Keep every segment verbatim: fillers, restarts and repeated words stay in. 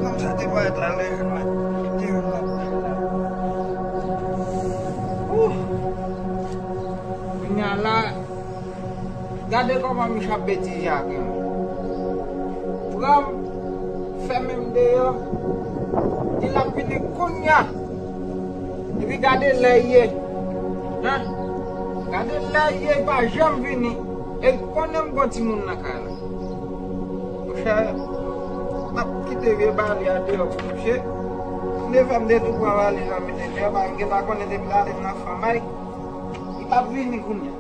Kòm sa te parèt la, lè jwenn la, te jwenn la. Ouh. Kounye a la, gade kòman Mich ap betize avè m. Pran m, fèmen m deyò, di l ap vini kounye a. Epi gade lè l ye. Hen? Gade lè l ye, li pa janm vini. E l konnen m gon timoun nan kay la. Monchè, m ap kite vye bale a deyò pou misye. M te fè m te tou pran valiz la mete deyò, paske m gentan konnen depi l ale m nan fanmay. Li p ap vini kounye a.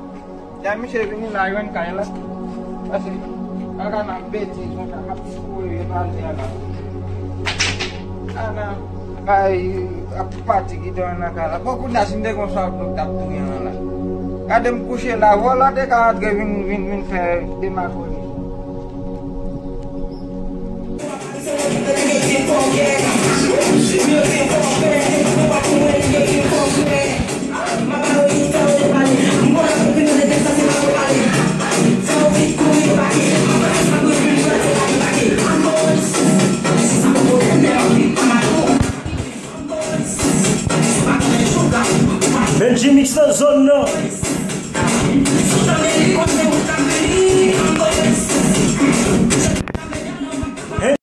Dayè misye vini la jwenn kay la. Paske, kaka nan betiz konsa, m ap kouri vye pale a la. A nan kay, ap pati ki dòmi nan kay la. Bon, kounye a, si m te gon sòt, m t ap touye an la. Gade m kouche la, vòlò te ka antre vin, vin, vin fè demagòji. Benji Mix nan zòn nan.